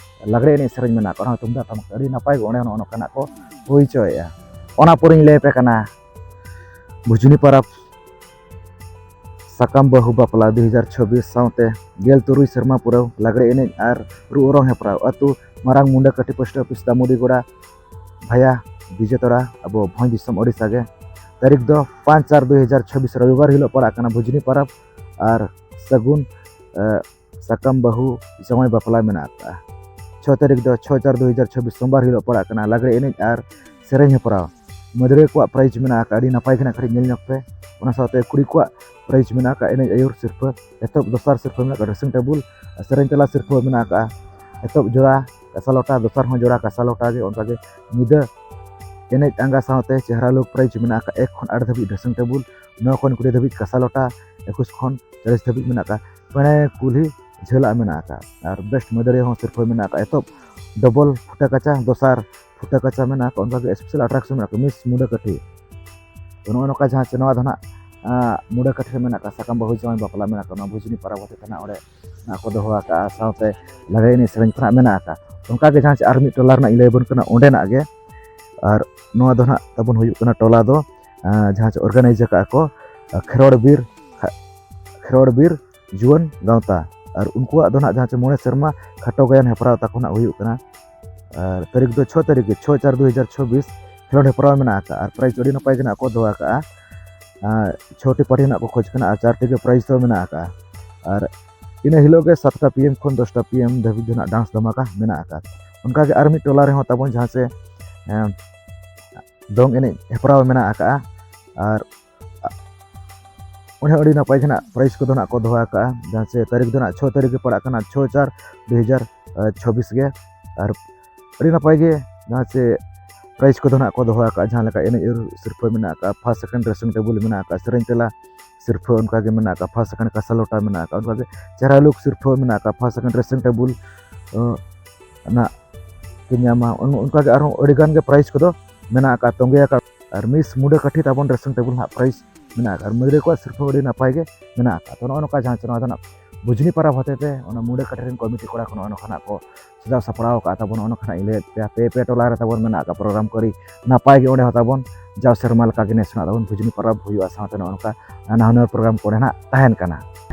ᱞᱟᱜᱽᱲᱮ ᱮᱱᱮᱡ ᱥᱮᱨᱮᱧ ᱢᱮᱱᱟᱜ ᱟᱠᱟᱫ, ᱚᱱᱟ ᱦᱚᱸ ᱛᱩᱢᱫᱟᱜ ᱴᱟᱢᱟᱠ ᱟᱹᱰᱤ ᱱᱟᱯᱟᱭ ᱜᱮ ᱚᱸᱰᱮ ᱦᱚᱸ ᱱᱚᱜᱼᱚ ᱱᱚᱝᱠᱟᱱᱟᱜ ᱠᱚ ᱦᱩᱭ ᱦᱚᱪᱚᱭᱮᱫᱼᱟ᱾ ᱚᱱᱟ ᱯᱚᱨᱮᱧ ᱞᱟᱹᱭ ᱟᱯᱮ ᱠᱟᱱᱟ ᱵᱷᱩᱡᱽᱱᱤ ᱯᱟᱨᱟᱵᱽ ᱥᱟᱠᱟᱢ ᱵᱟᱹᱦᱩ ᱵᱟᱯᱞᱟ ᱫᱩ ᱦᱟᱡᱟᱨ ᱪᱷᱚᱵᱵᱤᱥ ᱥᱟᱶᱛᱮ ᱜᱮᱞ ᱛᱩᱨᱩᱭ ᱥᱮᱨᱢᱟ ᱯᱩᱨᱟᱹᱣ ᱞᱟᱜᱽᱲᱮ ᱮᱱᱮᱡ ᱟᱨ ᱨᱩ ᱚᱨᱚᱝ ᱦᱮᱯᱨᱟᱣ᱾ ᱟᱹᱛᱩ ᱢᱟᱨᱟᱝ ᱢᱩᱱᱰᱟᱹ ᱠᱟᱹᱴᱤ ᱯᱳᱥᱴ ᱚᱯᱷᱤᱥ ᱫᱟᱢᱩᱰᱤ ᱜᱚᱲᱟ ᱵᱷᱟᱭᱟ ᱵᱤᱡᱮᱛᱚᱲᱟ, ᱟᱵᱚ ᱵᱷᱚᱸᱡᱽ ᱫᱤᱥᱚᱢ ᱳᱰᱤᱥᱟ ᱜᱮ᱾ ᱛᱟᱹᱨᱤᱠᱷ ᱫᱚ ᱯᱟᱸᱪ ᱪᱟᱨ ᱫᱩ ᱦᱟᱡᱟᱨ ᱪᱷᱚᱵᱵᱤᱥ ᱨᱚᱵᱤᱵᱟᱨ ᱦᱤᱞᱳᱜ ᱯᱟᱲᱟᱜ ᱠᱟᱱᱟ ᱵᱷᱩᱡᱽᱱᱤ ᱯᱟᱨᱟᱵᱽ᱾ ᱟᱨ ᱥᱟᱹᱜᱩᱱ ᱥᱟᱠᱟᱢ ᱵᱟᱹᱦᱩ ᱡᱟᱶᱟᱭ ᱵᱟᱯᱞᱟ ᱢᱮᱱᱟᱜ ᱟᱠᱟᱫᱼᱟ᱾ ᱪᱷᱚ ᱛᱟᱹᱨᱤᱠᱷ ᱫᱚ ᱪᱷᱚ ᱪᱟᱨ ᱫᱩ ᱦᱟᱡᱟᱨ ᱪᱷᱚᱵᱵᱤᱥ ᱥᱳᱢᱵᱟᱨ ᱦᱤᱞᱳᱜ ᱯᱟᱲᱟᱜ ᱠᱟᱱᱟ ᱞᱟᱜᱽᱲᱮ ᱮᱱᱮᱡ ᱟᱨ ᱥᱮᱨᱮᱧ ᱦᱮᱯᱨᱟᱣ᱾ ᱢᱟᱹᱫᱟᱹᱲᱤᱭᱟᱹ ᱠᱚᱣᱟᱜ ᱯᱨᱟᱭᱤᱡᱽ ᱢᱮᱱᱟᱜ ᱟᱠᱟᱫᱼᱟ, ᱟᱹᱰᱤ ᱱᱟᱯᱟᱭ ᱜᱮ ᱱᱟᱜ ᱠᱟᱹᱴᱤᱡ ᱧᱮᱞ ᱧᱚᱜ ᱯᱮ᱾ ᱚᱱᱟ ᱥᱟᱶᱛᱮ ᱠᱩᱲᱤ ᱠᱚᱣᱟᱜ ᱯᱨᱟᱭᱤᱡᱽ ᱢᱮᱱᱟᱜ ᱟᱠᱟᱫᱼᱟ ᱮᱱᱮᱡ ᱟᱹᱭᱩᱨ ᱥᱤᱨᱯᱷᱟᱹ, ᱮᱛᱚᱦᱚᱵ ᱫᱚᱥᱟᱨ ᱥᱤᱨᱯᱷᱟᱹ ᱢᱮᱱᱟᱜ ᱟᱠᱟᱫᱼᱟ ᱰᱨᱮᱥᱤᱝ ᱴᱮᱵᱩᱞ, ᱥᱮᱨᱮᱧ ᱛᱟᱞᱟ ᱥᱤᱨᱯᱷᱟᱹ ᱢᱮᱱᱟᱜ ᱟᱠᱟᱫᱼᱟ ᱮᱛᱚᱦᱚᱵ ᱡᱚᱲᱟ ᱠᱟᱸᱥᱟ ᱞᱚᱴᱟ, ᱫᱚᱥᱟᱨ ᱦᱚᱸ ᱡᱚᱲᱟ ᱠᱟᱸᱥᱟ ᱞᱚᱴᱟ ᱜᱮ᱾ ᱚᱱᱠᱟᱜᱮ ᱧᱤᱫᱟᱹ ᱮᱱᱮᱡ ᱟᱸᱜᱟ ᱥᱟᱶᱛᱮ ᱪᱮᱦᱨᱟ ᱞᱩᱠ ᱯᱨᱟᱭᱤᱡᱽ ᱢᱮᱱᱟᱜ ᱟᱠᱟᱫᱼᱟ ᱮᱠ ᱠᱷᱚᱱ ᱟᱴ ᱫᱷᱟᱹᱵᱤᱡ ᱰᱨᱮᱥᱤᱝ ᱴᱮᱵᱩᱞ, ᱱᱚ ᱠᱷᱚᱱ ᱠᱩᱲᱤ ᱫᱷᱟᱹᱵᱤᱡ ᱠᱟᱸᱥᱟ ᱞᱚᱴᱟ, ᱮᱠᱩᱥ ᱠᱷᱚᱱ ᱪᱚᱞᱞᱤᱥ ᱫᱷᱟᱹᱵᱤᱡ ᱢᱮᱱᱟᱜ ᱟᱠᱟᱫᱼᱟ᱾ ᱯᱮᱲᱮ ᱠᱩᱞᱦᱤ ᱡᱷᱟᱹᱞᱟᱜ ᱢᱮᱱᱟᱜ ᱟᱠᱟᱫᱼᱟ᱾ ᱟᱨ ᱵᱮᱥᱴ ᱢᱟᱹᱫᱟᱹᱲᱤᱭᱟᱹ ᱦᱚᱸ ᱥᱤᱨᱯᱷᱟᱹ ᱢᱮᱱᱟᱜ ᱟᱠᱟᱫᱼᱟ ᱮᱛᱚᱦᱚᱵ ᱰᱚᱵᱚᱞ ᱯᱷᱩᱴᱟᱹ ᱠᱟᱪᱟ, ᱫᱚᱥᱟᱨ ᱯᱷᱩᱴᱟᱹ ᱠᱟᱪᱟ ᱢᱮᱱᱟᱜ ᱟᱠᱟᱫᱼᱟ᱾ ᱚᱱᱠᱟᱜᱮ ᱥᱯᱮᱥᱟᱞ ᱟᱴᱨᱟᱠᱥᱚᱱ ᱢᱮᱱᱟᱜ ᱟᱠᱟᱫᱼᱟ ᱢᱤᱥ ᱢᱩᱰᱟᱹ ᱠᱟᱹᱴᱷᱤ᱾ ᱛᱚ ᱱᱚᱜᱼᱚ ᱱᱚᱝᱠᱟ ᱡᱟᱦᱟᱸ ᱪᱮ ᱱᱚᱣᱟ ᱫᱚ ᱱᱟᱜ ᱢᱩᱰᱟᱹ ᱠᱟᱹᱴᱷᱤ ᱨᱮ ᱢᱮᱱᱟᱜ ᱟᱠᱟᱫᱼᱟ ᱥᱟᱠᱟᱢ ᱵᱟᱹᱦᱩ ᱡᱟᱶᱟᱭ ᱵᱟᱯᱞᱟ ᱢᱮᱱᱟᱜ ᱟᱠᱟᱫᱼᱟ, ᱱᱚᱣᱟ ᱵᱷᱩᱡᱽᱱᱤ ᱯᱟᱨᱟ ᱵᱷᱟᱛᱮ ᱛᱮ ᱱᱟᱜ ᱚᱸᱰᱮ ᱱᱟᱜ ᱠᱚ ᱫᱚᱦᱚ ᱟᱠᱟᱫᱼᱟ᱾ ᱥᱟᱶᱛᱮ ᱞᱟᱜᱽᱲᱮ ᱮᱱᱮᱡ ᱥᱮᱨᱮᱧ ᱠᱚ ᱱᱟᱜ ᱢᱮᱱᱟᱜ ᱟᱠᱟᱫᱼᱟ᱾ ᱚᱱᱠᱟᱜᱮ ᱡᱟᱦᱟᱸ ᱪᱮ ᱟᱨ ᱢᱤᱫ ᱴᱚᱞᱟ ᱨᱮᱱᱟᱜ ᱤᱧ ᱞᱟᱹᱭ ᱟᱵᱚᱱ ᱠᱟᱱᱟ ᱚᱸᱰᱮᱱᱟᱜ ᱜᱮ᱾ ᱟᱨ ᱱᱚᱣᱟ ᱫᱚ ᱱᱟᱜ ᱛᱟᱵᱚᱱ ᱦᱩᱭᱩᱜ ᱠᱟᱱᱟ ᱴᱚᱞᱟ ᱫᱚ ᱟᱸ, ᱡᱟᱦᱟᱸ ᱪᱮ ᱚᱨᱜᱟᱱᱟᱭᱤᱡᱽ ᱟᱠᱟᱫᱼᱟ ᱠᱚ ᱟᱸ, ᱠᱷᱮᱨᱣᱟᱲ ᱵᱤᱨ ᱠᱷᱟ- ᱠᱷᱮᱨᱣᱟᱲ ᱵᱤᱨ ᱡᱩᱣᱟᱹᱱ ᱜᱟᱶᱛᱟ᱾ ᱟᱨ ᱩᱱᱠᱩᱣᱟᱜ ᱫᱚ ᱱᱟᱜ ᱡᱟᱦᱟᱸ ᱪᱮ ᱢᱚᱬᱮ ᱥᱮᱨᱢᱟ ᱠᱷᱟᱴᱚ ᱜᱟᱭᱟᱱ ᱦᱮᱯᱨᱟᱣ ᱛᱟᱠᱚ ᱱᱟᱜ ᱦᱩᱭᱩᱜ ᱠᱟᱱᱟ᱾ ᱟᱨ ᱛᱟᱹᱨᱤᱠᱷ ᱫᱚ ᱪᱷᱚ ᱛᱟᱹᱨᱤᱠᱷ ᱜᱮ, ᱪᱷᱚ ᱪᱟᱨ ᱫᱩ ᱦᱟᱡᱟᱨ ᱪᱷᱚᱵᱵᱤᱥ ᱠᱷᱮᱞᱳᱰ ᱦᱮᱯᱨᱟᱣ ᱢᱮᱱᱟᱜ ᱟᱠᱟᱫᱼᱟ᱾ ᱟᱨ ᱯᱨᱟᱭᱤᱡᱽ ᱟᱹᱰᱤ ᱱᱟᱯᱟᱭ ᱜᱮ ᱱᱟᱜ ᱠᱚ ᱫᱚᱦᱚ ᱟᱠᱟᱫᱼᱟ᱾ ᱟᱸ, ᱪᱷᱚᱴᱤ ᱯᱟᱨᱴᱤ ᱱᱟᱜ ᱠᱚ ᱠᱷᱚᱡᱽ ᱠᱟᱱᱟ ᱟᱨ ᱪᱟᱨᱴᱤ ᱜᱮ ᱯᱨᱟᱭᱤᱡᱽ ᱫᱚ ᱢᱮᱱᱟᱜ ᱟᱠᱟᱫᱼᱟ᱾ ᱟᱨ ᱤᱱᱟᱹ ᱦᱤᱞᱳᱜ ᱜᱮ ᱥᱟᱛᱴᱟ ᱯᱤ ᱮᱢ ᱠᱷᱚᱱ ᱫᱚᱥᱴᱟ ᱯᱤ ᱮᱢ ᱫᱷᱟᱹᱵᱤᱡ ᱫᱚ ᱱᱟᱜ ᱰᱟᱱᱥ ᱫᱷᱟᱢᱟᱠᱟ ᱢᱮᱱᱟᱜ ᱟᱠᱟᱫ᱾ ᱚᱱᱠᱟᱜᱮ ᱟᱨ ᱢᱤᱫ ᱴᱚᱞᱟ ᱨᱮᱦᱚᱸ ᱛᱟᱵᱚᱱ ᱡᱟᱦᱟᱸ ᱪᱮ ᱮᱸ, ᱫᱚᱝ ᱮᱱᱮᱡ ᱦᱮᱯᱨᱟᱣ ᱢᱮᱱᱟᱜ ᱟᱠᱟᱫᱼᱟ᱾ ᱟᱨ ᱚᱸᱰᱮ ᱦᱚᱸ ᱟᱹᱰᱤ ᱱᱟᱯᱟᱭ ᱜᱮ ᱱᱟᱜ ᱯᱨᱟᱭᱤᱡᱽ ᱠᱚᱫᱚ ᱱᱟᱜ ᱠᱚ ᱫᱚᱦᱚ ᱟᱠᱟᱫᱼᱟ᱾ ᱡᱟᱦᱟᱸ ᱪᱮ ᱛᱟᱹᱨᱤᱠᱷ ᱫᱚ ᱱᱟᱜ ᱪᱷᱚ ᱛᱟᱹᱨᱤᱠᱷ ᱜᱮ ᱯᱟᱲᱟᱜ ᱠᱟᱱᱟ, ᱪᱷᱚ ᱪᱟᱨ ᱫᱩ ᱦᱟᱡᱟᱨ ᱪᱷᱚᱵᱵᱤᱥ ᱜᱮ᱾ ᱟᱨ ᱟᱹᱰᱤ ᱱᱟᱯᱟᱭ ᱜᱮ ᱡᱟᱦᱟᱸ ᱪᱮ ᱯᱨᱟᱭᱤᱡᱽ ᱠᱚᱫᱚ ᱱᱟᱜ ᱠᱚ ᱫᱚᱦᱚ ᱟᱠᱟᱫᱼᱟ᱾ ᱡᱟᱦᱟᱸ ᱞᱮᱠᱟ ᱮᱱᱮᱡ ᱟᱹᱨᱩ ᱥᱤᱨᱯᱷᱟᱹ ᱢᱮᱱᱟᱜ ᱟᱠᱟᱫᱼᱟ, ᱯᱷᱟᱥᱴ ᱥᱮᱠᱮᱱᱰ ᱰᱨᱮᱥᱤᱝ ᱴᱮᱵᱩᱞ ᱢᱮᱱᱟᱜ ᱟᱠᱟᱫᱼᱟ, ᱥᱮᱨᱮᱧ ᱛᱮᱞᱟ ᱥᱤᱨᱯᱷᱟᱹ ᱚᱱᱠᱟᱜᱮ ᱢᱮᱱᱟᱜ ᱟᱠᱟᱫᱼᱟ, ᱯᱷᱟᱥᱴ ᱥᱮᱠᱮᱱᱰ ᱠᱟᱸᱥᱟ ᱞᱚᱴᱟ ᱢᱮᱱᱟᱜ ᱟᱠᱟᱫᱼᱟ, ᱚᱱᱠᱟᱜᱮ ᱪᱮᱦᱨᱟ ᱞᱩᱠ ᱥᱤᱨᱯᱷᱟᱹ ᱢᱮᱱᱟᱜ ᱟᱠᱟᱫᱼᱟ, ᱯᱷᱟᱥᱴ ᱥᱮᱠᱮᱱᱰ ᱰᱨᱮᱥᱤᱝ ᱴᱮᱵᱩᱞ ᱱᱟᱜ ᱠᱤᱱ ᱧᱟᱢᱟ᱾ ᱚᱱ- ᱚᱱᱠᱟᱜᱮ ᱟᱨᱦᱚᱸ ᱟᱹᱰᱤ ᱜᱟᱱ ᱜᱮ ᱯᱨᱟᱭᱤᱡᱽ ᱠᱚᱫᱚ ᱢᱮᱱᱟᱜ ᱟᱠᱟᱫ ᱛᱚᱸᱜᱮ ᱟᱠᱟᱫ᱾ ᱟᱨ ᱢᱤᱥ ᱢᱩᱰᱟᱹ ᱠᱟᱹᱴᱷᱤ ᱛᱟᱵᱚᱱ ᱰᱨᱮᱥᱤᱝ ᱴᱮᱵᱩᱞ ᱱᱟᱜ ᱯᱨᱟᱭᱤᱡᱽ ᱢᱮᱱᱟᱜ ᱟᱠᱟᱫ᱾ ᱟᱨ ᱢᱟᱹᱫᱟᱹᱲᱤᱭᱟᱹ ᱠᱚᱣᱟᱜ ᱥᱤᱨᱯᱷᱟᱹ ᱟᱹᱰᱤ ᱱᱟᱯᱟᱭ ᱜᱮ ᱢᱮᱱᱟᱜ ᱟᱠᱟᱫ᱾ ᱛᱚ ᱱᱚᱜᱼᱚ ᱱᱚᱝᱠᱟ ᱡᱟᱦᱟᱸ ᱪᱮ ᱱᱚᱣᱟ ᱫᱚ ᱱᱟᱜ ᱵᱩᱡᱽᱱᱤ ᱯᱟᱨᱟ ᱦᱚᱛᱮ ᱛᱮ ᱚᱱᱟ ᱢᱩᱰᱟᱹ ᱠᱟᱹᱴᱷᱤ ᱨᱮᱱ ᱠᱚᱢᱤᱴᱤ ᱠᱚᱲᱟ ᱠᱚ ᱱᱚᱜᱼᱚ ᱱᱚᱝᱠᱟ ᱱᱟᱜ ᱠᱚ ᱥᱟᱡᱟᱣ ᱥᱟᱯᱲᱟᱣ ᱟᱠᱟᱫ ᱛᱟᱵᱚᱱ᱾ ᱱᱚᱜᱼᱚ ᱱᱚᱝᱠᱟ ᱱᱟᱜ ᱤᱧ ᱞᱟᱹᱭᱮᱫ ᱯᱮᱭᱟ, ᱯᱮ ᱯᱮ ᱴᱚᱞᱟ ᱨᱮ ᱛᱟᱵᱚᱱ ᱢᱮᱱᱟᱜ ᱟᱠᱟᱫ ᱯᱨᱳᱜᱨᱟᱢ ᱠᱚ ᱟᱹᱰᱤ ᱱᱟᱯᱟᱭ ᱜᱮ ᱚᱸᱰᱮ ᱦᱚᱸ ᱛᱟᱵᱚᱱ ᱡᱟᱣ ᱥᱮᱨᱢᱟ ᱞᱮᱠᱟ ᱜᱮ ᱱᱮᱥ ᱦᱚᱸ ᱛᱟᱵᱚᱱ ᱵᱩᱡᱽᱱᱤ ᱯᱟᱨᱟ ᱦᱩᱭᱩᱜᱼᱟ᱾ ᱥᱟᱶᱛᱮ ᱱᱚᱜᱼᱚ ᱱᱚᱝᱠᱟ ᱱᱟᱱᱟ ᱦᱩᱱᱟᱹᱨ ᱯᱨᱳᱜᱨᱟᱢ ᱠᱚ ᱚᱸᱰᱮ ᱱᱟᱜ ᱛᱟᱦᱮᱱ ᱠᱟᱱᱟ᱾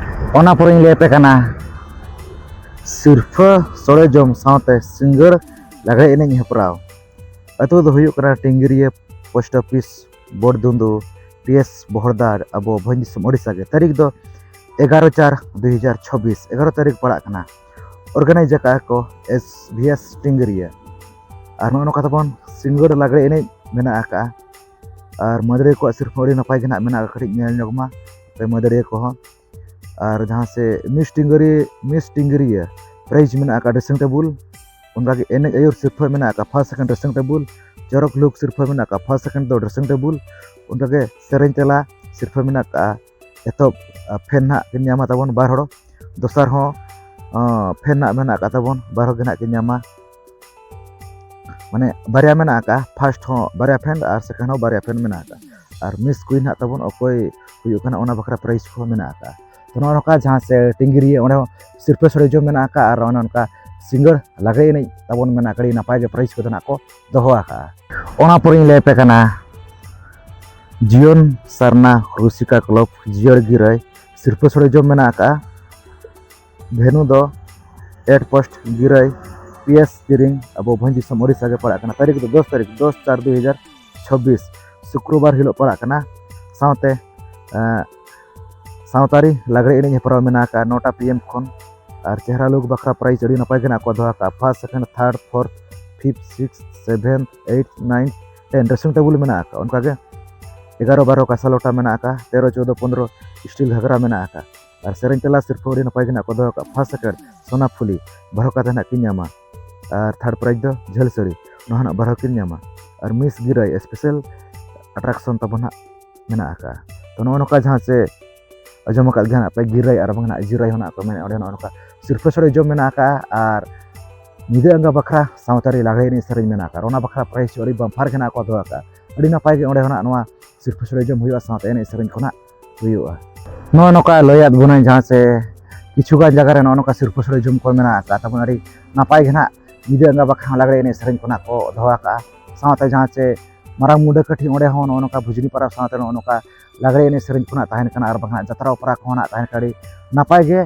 ᱚᱱᱟ ᱯᱚᱨᱮᱧ ᱞᱟᱹᱭ ᱟᱯᱮ ᱠᱟᱱᱟ ᱥᱤᱨᱯᱷᱟᱹ ᱥᱚᱲᱮ ᱡᱚᱢ ᱥᱟᱶᱛᱮ ᱥᱤᱸᱜᱟᱹᱲ ᱞᱟᱜᱽᱲᱮ ᱮᱱᱮᱡ ᱦᱮᱯᱨᱟᱣ᱾ ᱟᱹᱛᱩ ᱫᱚ ᱦᱩᱭᱩᱜ ᱠᱟᱱᱟ ᱴᱤᱝᱜᱤᱨᱤᱭᱟᱹ ᱯᱳᱥᱴ ᱚᱯᱷᱤᱥ, ᱵᱳᱨᱰᱫᱩᱸᱫᱩ, ᱯᱤ ᱮᱥ ᱵᱚᱦᱚᱲᱫᱟ, ᱟᱵᱚ ᱵᱷᱚᱸᱡᱽ ᱫᱤᱥᱚᱢ ᱳᱰᱤᱥᱟ ᱜᱮ᱾ ᱛᱟᱹᱨᱤᱠᱷ ᱫᱚ ᱮᱜᱟᱨᱚ ᱪᱟᱨ ᱫᱩ ᱦᱟᱡᱟᱨ ᱪᱷᱚᱵᱵᱤᱥ, ᱮᱜᱟᱨᱚ ᱛᱟᱹᱨᱤᱠᱷ ᱯᱟᱲᱟᱜ ᱠᱟᱱᱟ᱾ ᱚᱨᱜᱟᱱᱟᱭᱤᱡᱽ ᱟᱠᱟᱫᱼᱟ ᱠᱚ ᱮᱥ ᱵᱷᱤ ᱮᱥ ᱴᱤᱝᱜᱟᱹᱨᱤᱭᱟᱹ᱾ ᱟᱨ ᱱᱚᱜᱼᱚ ᱱᱚᱝᱠᱟ ᱛᱟᱵᱚᱱ ᱥᱤᱸᱜᱟᱹᱲ ᱞᱟᱜᱽᱲᱮ ᱮᱱᱮᱡ ᱢᱮᱱᱟᱜ ᱟᱠᱟᱫᱼᱟ᱾ ᱟᱨ ᱢᱟᱹᱫᱟᱹᱲᱤᱭᱟᱹ ᱠᱚᱣᱟᱜ ᱥᱤᱨᱯᱟᱹ ᱟᱹᱰᱤ ᱱᱟᱯᱟᱭ ᱜᱮ ᱱᱟᱜ ᱢᱮᱱᱟᱜ ᱟᱠᱟᱫᱼᱟ, ᱠᱟᱹᱴᱤᱡ ᱧᱮᱞ ᱧᱚᱜ ᱢᱟ ᱯᱮ ᱢᱟᱹᱫᱟᱹᱲᱤᱭᱟᱹ ᱠᱚᱦᱚᱸ᱾ ᱟᱨ ᱡᱟᱦᱟᱸ ᱥᱮ ᱢᱤᱥ ᱴᱤᱝᱜᱟᱹᱨᱤ ᱢᱤᱥ ᱴᱤᱝᱜᱟᱹᱨᱤᱭᱟᱹ ᱯᱨᱟᱭᱤᱡᱽ ᱢᱮᱱᱟᱜ ᱟᱠᱟᱫ ᱰᱨᱮᱥᱤᱝ ᱴᱮᱵᱩᱞ, ᱚᱱᱠᱟᱜᱮ ᱮᱱᱮᱡ ᱟᱹᱭᱩᱨ ᱥᱤᱨᱯᱟᱹ ᱢᱮᱱᱟᱜ ᱟᱠᱟᱫ ᱯᱷᱟᱥᱴ ᱥᱮᱠᱮᱱᱰ ᱰᱨᱮᱥᱤᱝ ᱴᱮᱵᱩᱞ, ᱪᱚᱨᱚᱠ ᱞᱩᱠ ᱥᱤᱨᱯᱟᱹ ᱢᱮᱱᱟᱜ ᱟᱠᱟᱫ ᱯᱷᱟᱥᱴ ᱥᱮᱠᱮᱱᱰ ᱫᱚ ᱰᱨᱮᱥᱤᱝ ᱴᱮᱵᱩᱞ, ᱚᱱᱠᱟᱜᱮ ᱥᱮᱨᱮᱧ ᱛᱮᱞᱟ ᱥᱤᱨᱯᱟᱹ ᱢᱮᱱᱟᱜ ᱟᱠᱟᱫ ᱮᱛᱚᱦᱚᱵ ᱯᱷᱮᱱ ᱱᱟᱜ ᱠᱤᱱ ᱧᱟᱢᱟ ᱛᱟᱵᱚᱱ ᱵᱟᱨ ᱦᱚᱲ, ᱫᱚᱥᱟᱨ ᱦᱚᱸ ᱯᱷᱮᱱ ᱱᱟᱜ ᱢᱮᱱᱟᱜ ᱟᱠᱟᱫ ᱛᱟᱵᱚᱱ ᱵᱟᱨ ᱦᱚᱲ ᱜᱮ ᱱᱟᱜ ᱠᱤᱱ ᱧᱟᱢᱟ᱾ ᱢᱟᱱᱮ ᱵᱟᱨᱭᱟ ᱢᱮᱱᱟᱜ ᱟᱠᱟᱫ, ᱯᱷᱟᱥᱴ ᱦᱚᱸ ᱵᱟᱨᱭᱟ ᱯᱷᱮᱱ ᱟᱨ ᱥᱮᱠᱮᱱᱰ ᱦᱚᱸ ᱵᱟᱨᱭᱟ ᱯᱷᱮᱱ ᱢᱮᱱᱟᱜ ᱟᱠᱟᱫ᱾ ᱟᱨ ᱢᱤᱥ ᱠᱩᱭᱤᱱ ᱦᱟᱸᱜ ᱛᱟᱵᱚᱱ ᱚᱠᱚᱭ ᱦᱩᱭᱩᱜ ᱠᱟᱱᱟ, ᱚᱱᱟ ᱵᱟᱠᱷᱨᱟ ᱯᱨᱟᱭᱤᱡᱽ ᱠᱚᱦᱚᱸ ᱢᱮᱱᱟᱜ ᱟᱠᱟᱫ᱾ ᱛᱚ ᱱᱚᱜᱼᱚ ᱱᱚᱝᱠᱟ ᱡᱟᱦᱟᱸ ᱥᱮ ᱴᱤᱝᱜᱤᱨᱤᱭᱟᱹ, ᱚᱸᱰᱮ ᱦᱚᱸ ᱥᱤᱨᱯᱟᱹ ᱥᱚᱲᱮ ᱡᱚᱢ ᱢᱮᱱᱟᱜ ᱟᱠᱟᱫ᱾ ᱟᱨ ᱚᱱᱮ ᱚᱱᱠᱟ ᱥᱤᱸᱜᱟᱹᱲ ᱞᱟᱜᱽᱲᱮ ᱮᱱᱮᱡ ᱛᱟᱵᱚᱱ ᱢᱮᱱᱟᱜ ᱟᱠᱟᱫ, ᱟᱹᱰᱤ ᱱᱟᱯᱟᱭ ᱜᱮ ᱯᱨᱟᱭᱤᱡᱽ ᱠᱚᱫᱚ ᱱᱟᱜ ᱠᱚ ᱫᱚᱦᱚ ᱟᱠᱟᱫᱼᱟ᱾ ᱚᱱᱟ ᱯᱚᱨᱮᱧ ᱞᱟᱹᱭ ᱟᱯᱮ ᱠᱟᱱᱟ ᱡᱤᱭᱚᱱ ᱥᱟᱨᱱᱟ ᱨᱩᱥᱤᱠᱟ ᱠᱞᱟᱵᱽ ᱡᱤᱭᱟᱹᱲ ᱜᱤᱨᱟᱹᱭ ᱥᱤᱨᱯᱟᱹ ᱥᱚᱲᱮ ᱡᱚᱢ ᱢᱮᱱᱟᱜ ᱟᱠᱟᱫᱼᱟ᱾ ᱵᱷᱮᱱᱩ ᱫᱚ ᱮᱴ ᱯᱳᱥᱴ ᱜᱤᱨᱟᱹᱭ, ᱯᱤ ᱮᱥ ᱛᱤᱨᱤᱝ, ᱟᱵᱚ ᱵᱷᱚᱸᱡᱽ ᱫᱤᱥᱚᱢ ᱳᱰᱤᱥᱟ ᱜᱮ ᱯᱟᱲᱟᱜ ᱠᱟᱱᱟ᱾ ᱛᱟᱹᱨᱤᱠᱷ ᱫᱚ ᱫᱚᱥ ᱛᱟᱹᱨᱤᱠᱷ, ᱫᱚᱥ ᱪᱟᱨ ᱫᱩ ᱦᱟᱡᱟᱨ ᱪᱷᱟᱵᱵᱤᱥ, ᱥᱩᱠᱨᱚᱵᱟᱨ ᱦᱤᱞᱳᱜ ᱯᱟᱲᱟᱜ ᱠᱟᱱᱟ᱾ ᱥᱟᱶᱛᱮ ᱮᱸ, ᱥᱟᱶᱛᱟᱨᱤ ᱞᱟᱜᱽᱲᱮ ᱮᱱᱮᱡ ᱦᱮᱯᱨᱟᱣ ᱢᱮᱱᱟᱜ ᱟᱠᱟᱫᱼᱟ ᱱᱚᱴᱟ ᱯᱤ ᱮᱢ ᱠᱷᱚᱱ᱾ ᱟᱨ ᱪᱮᱦᱨᱟ ᱞᱩᱠ ᱵᱟᱠᱷᱨᱟ ᱯᱨᱟᱭᱤᱡᱽ ᱟᱹᱰᱤ ᱱᱟᱯᱟᱭ ᱜᱮ ᱱᱟᱜ ᱠᱚ ᱫᱚᱦᱚ ᱟᱠᱟᱫᱼᱟ᱾ First, second, third, fourth, fifth, sixth, seventh, eight, nine, ten dressing table ᱢᱮᱱᱟᱜ ᱟᱠᱟᱫᱼᱟ᱾ ᱚᱱᱠᱟᱜᱮ ᱮᱜᱟᱨᱚ ᱵᱟᱨᱚ ᱠᱟᱸᱥᱟ ᱞᱚᱴᱟ ᱢᱮᱱᱟᱜ ᱟᱠᱟᱫᱼᱟ, ᱛᱮᱨᱚ ᱪᱳᱫᱚ ᱯᱚᱱᱨᱚ ᱥᱴᱤᱞ ᱜᱷᱟᱜᱽᱨᱟ ᱢᱮᱱᱟᱜ ᱟᱠᱟᱫᱼᱟ᱾ ᱟᱨ ᱥᱮᱨᱮᱧ ᱛᱮᱞᱟ ᱥᱤᱨᱯᱟᱹ ᱟᱹᱰᱤ ᱱᱟᱯᱟᱭ ᱜᱮ ᱱᱟᱜ ᱠᱚ ᱫᱚᱦᱚ ᱟᱠᱟᱫᱼᱟ᱾ ᱯᱷᱟᱥᱴ, ᱥᱮᱠᱮᱱᱰ ᱥᱳᱱᱟ ᱯᱷᱩᱞᱤ ᱵᱟᱨᱚ ᱠᱟᱛᱮ ᱱᱟᱜ ᱠᱤᱱ ᱧᱟᱢᱟ᱾ ᱟᱨ ᱛᱷᱟᱨᱰ ᱯᱨᱟᱭᱤᱡᱽ ᱫᱚ ᱡᱷᱟᱹᱞ ᱥᱟᱹᱲᱤ, ᱱᱚᱣᱟ ᱱᱟᱜ ᱵᱟᱨᱚ ᱠᱤᱱ ᱧᱟᱢᱟ᱾ ᱟᱨ ᱢᱤᱥ ᱜᱤᱨᱟᱹᱭ ᱥᱯᱮᱥᱟᱞ ᱟᱴᱨᱟᱠᱥᱚᱱ ᱛᱟᱵᱚᱱ ᱦᱟᱸᱜ ᱢᱮᱱᱟᱜ ᱟᱠᱟᱫᱼᱟ᱾ ᱛᱚ ᱱᱚᱜᱼᱚ ᱱᱚᱝᱠᱟ ᱡᱟᱦᱟᱸ ᱪᱮ ᱟᱸᱡᱚᱢ ᱟᱠᱟᱫ ᱜᱮᱭᱟ ᱦᱟᱸᱜ ᱯᱮ ᱜᱤᱨᱟᱹᱭ ᱟᱨ ᱵᱟᱝ ᱱᱟᱜ ᱡᱤᱨᱟᱹᱭ ᱦᱚᱸ ᱱᱟᱜ ᱠᱚ ᱢᱮᱱᱟ, ᱚᱸᱰᱮ ᱱᱚᱜᱼᱚ ᱱᱚᱝᱠᱟ ᱥᱤᱨᱯᱟᱹ ᱥᱚᱲᱮ ᱡᱚᱢ ᱢᱮᱱᱟᱜ ᱟᱠᱟᱫᱼᱟ᱾ ᱟᱨ ᱧᱤᱫᱟᱹ ᱟᱸᱜᱟ ᱵᱟᱠᱷᱨᱟ ᱥᱟᱶᱛᱟᱨᱤ ᱞᱟᱜᱽᱲᱮ ᱮᱱᱮᱡ ᱥᱮᱨᱮᱧ ᱢᱮᱱᱟᱜ ᱟᱠᱟᱫᱼᱟ᱾ ᱚᱱᱟ ᱵᱟᱠᱷᱨᱟ ᱯᱨᱟᱭᱤᱡᱽ ᱦᱚᱸ ᱟᱹᱰᱤ ᱵᱟᱢᱯᱟᱨ ᱜᱮ ᱱᱟᱜ ᱠᱚ ᱫᱚᱦᱚ ᱟᱠᱟᱫᱼᱟ᱾ ᱟᱹᱰᱤ ᱱᱟᱯᱟᱭ ᱜᱮ ᱚᱸᱰᱮ ᱦᱚᱸ ᱱᱟᱜ ᱱᱚᱣᱟ ᱥᱤᱨᱯᱟᱹ ᱥᱚᱲᱮ ᱡᱚᱢ ᱦᱩᱭᱩᱜᱼᱟ, ᱥᱟᱶᱛᱮ ᱮᱱᱮᱡ ᱥᱮᱨᱮᱧ ᱠᱚ ᱱᱟᱜ ᱦᱩᱭᱩᱜᱼᱟ᱾ ᱱᱚᱜᱼᱚ ᱱᱚᱝᱠᱟ ᱞᱟᱹᱭᱟᱫ ᱵᱚᱱᱟᱹᱧ ᱡᱟᱦᱟᱸ ᱪᱮ ᱠᱤᱪᱷᱩ ᱜᱟᱱ ᱡᱟᱭᱜᱟ ᱨᱮ ᱱᱚᱜᱼᱚ ᱱᱚᱝᱠᱟ ᱥᱤᱨᱯᱟᱹ ᱥᱚᱲᱮ ᱡᱚᱢ ᱠᱚ ᱢᱮᱱᱟᱜ ᱟᱠᱟᱫ ᱛᱟᱵᱚᱱ, ᱟᱹᱰᱤ ᱱᱟᱯᱟᱭ ᱜᱮ ᱱᱟᱜ ᱧᱤᱫᱟᱹ ᱟᱸᱜᱟ ᱵᱟᱠᱷᱨᱟ ᱦᱚᱸ ᱞᱟᱜᱽᱲᱮ ᱮᱱᱮᱡ ᱥᱮᱨᱮᱧ ᱠᱚ ᱱᱟᱜ ᱠᱚ ᱫᱚᱦᱚ ᱟᱠᱟᱫᱼᱟ᱾ ᱥᱟᱶᱛᱮ ᱡᱟᱦᱟᱸ ᱪᱮ ᱢᱟᱨᱟᱝ ᱢᱩᱰᱟᱹ ᱠᱟᱹᱴᱷᱤ ᱚᱸᱰᱮ ᱦᱚᱸ ᱱᱚᱜᱼᱚ ᱱᱚᱝᱠᱟ ᱵᱷᱩᱡᱽᱞᱤ ᱯᱟᱨᱟᱵᱽ ᱥᱟᱶᱛᱮ ᱱᱚᱜᱼᱚ ᱱᱚᱝᱠᱟ ᱞᱟᱜᱽᱲᱮ ᱮᱱᱮᱡ ᱥᱮᱨᱮᱧ ᱠᱚ ᱱᱟᱜ ᱛᱟᱦᱮᱱ ᱠᱟᱱᱟ ᱟᱨ ᱵᱟᱝ ᱱᱟᱜ ᱡᱟᱛᱨᱟ ᱚᱯᱮᱨᱟ ᱠᱚᱦᱚᱸ ᱱᱟᱜ ᱛᱟᱦᱮᱱ ᱠᱟᱱᱟ᱾ ᱟᱹᱰᱤ ᱱᱟᱯᱟᱭ ᱜᱮ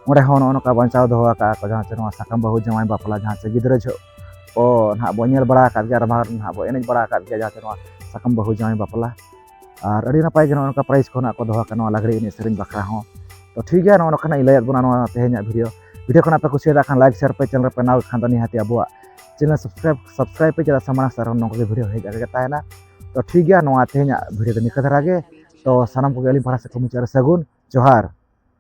ᱚᱸᱰᱮ ᱦᱚᱸ ᱱᱚᱜᱼᱚ ᱱᱚᱝᱠᱟ ᱵᱟᱧᱪᱟᱣ ᱫᱚᱦᱚ ᱟᱠᱟᱫᱼᱟ ᱠᱚ, ᱡᱟᱦᱟᱸ ᱪᱮ ᱱᱚᱣᱟ ᱥᱟᱠᱟᱢ ᱵᱟᱹᱦᱩ ᱡᱟᱶᱟᱭ ᱵᱟᱯᱞᱟ, ᱡᱟᱦᱟᱸ ᱪᱮ ᱜᱤᱫᱽᱨᱟᱹ ᱡᱚᱦᱚᱜ ᱠᱚ ᱱᱟᱦᱟᱜ ᱵᱚ ᱧᱮᱞ ᱵᱟᱲᱟ ᱟᱠᱟᱫ ᱜᱮᱭᱟ ᱟᱨ ᱵᱟᱝ ᱱᱟᱦᱟᱜ ᱵᱚ ᱮᱱᱮᱡ ᱵᱟᱲᱟ ᱟᱠᱟᱫ ᱜᱮᱭᱟ, ᱡᱟᱦᱟᱸ ᱪᱮ ᱱᱚᱣᱟ ᱥᱟᱠᱟᱢ ᱵᱟᱹᱦᱩ ᱡᱟᱶᱟᱭ ᱵᱟᱯᱞᱟ᱾ ᱟᱨ ᱟᱹᱰᱤ ᱱᱟᱯᱟᱭ ᱜᱮ ᱱᱚᱜᱼᱚ ᱱᱚᱝᱠᱟ ᱯᱨᱟᱭᱤᱡᱽ ᱠᱚ ᱱᱟᱜ ᱠᱚ ᱫᱚᱦᱚ ᱟᱠᱟᱫ ᱱᱚᱣᱟ ᱞᱟᱜᱽᱲᱮ ᱮᱱᱮᱡ ᱥᱮᱨᱮᱧ ᱵᱟᱠᱷᱨᱟ ᱦᱚᱸ᱾ ᱛᱚ ᱴᱷᱤᱠ ᱜᱮᱭᱟ, ᱱᱚᱜᱼᱚ ᱱᱚᱝᱠᱟᱱᱟᱜ ᱤᱧ ᱞᱟᱹᱭᱟᱫ ᱵᱚᱱᱟ ᱱᱚᱣᱟ ᱛᱮᱦᱮᱧᱟᱜ ᱵᱷᱤᱰᱤᱭᱳ᱾ ᱵᱷᱤᱰᱤᱭᱳ ᱠᱷᱚᱱ ᱟᱯᱮ ᱠᱩᱥᱤᱭᱟᱫᱟ ᱠᱷᱟᱱ ᱞᱟᱭᱤᱠ ᱥᱮᱭᱟᱨ ᱯᱮ, ᱪᱮᱱᱮᱞ ᱨᱮᱯᱮ ᱱᱟᱣᱟ ᱠᱷᱟᱱ ᱫᱚ ᱱᱤᱦᱟᱹᱛ ᱟᱵᱚᱣᱟᱜ ᱪᱮᱱᱮᱞ ᱥᱟᱵᱥᱠᱨᱟᱭᱤᱵ ᱥᱟᱵᱥᱠᱨᱟᱭᱤᱵ ᱯᱮ, ᱪᱮᱫᱟᱜ ᱥᱮ ᱢᱟᱲᱟᱝ ᱥᱮᱫ ᱟᱨᱦᱚᱸ ᱱᱚᱝᱠᱟ ᱜᱮ ᱵᱷᱤᱰᱤᱭᱳ ᱦᱮᱡ ᱟᱠᱟᱜ ᱜᱮ ᱛᱟᱦᱮᱱᱟ᱾ ᱛᱚ ᱴᱷᱤᱠ ᱜᱮᱭᱟ, ᱱᱚᱣᱟ ᱛᱮᱦᱮᱧᱟᱜ ᱵᱷᱤᱰᱤᱭᱳ ᱫᱚ ᱱᱤᱝᱠᱟᱹ ᱫᱷᱟᱨᱟ ᱜᱮ᱾ ᱛᱚ ᱥᱟᱱᱟᱢ ᱠᱚᱜᱮ ᱟᱹᱞᱤᱧ ᱯᱟᱦᱴᱟ ᱥᱮᱫ ᱠᱷᱚᱱ ᱢᱩᱪᱟᱹᱫ ᱨᱮ ᱥᱟᱹᱜᱩᱱ ᱡᱚᱦᱟᱨ᱾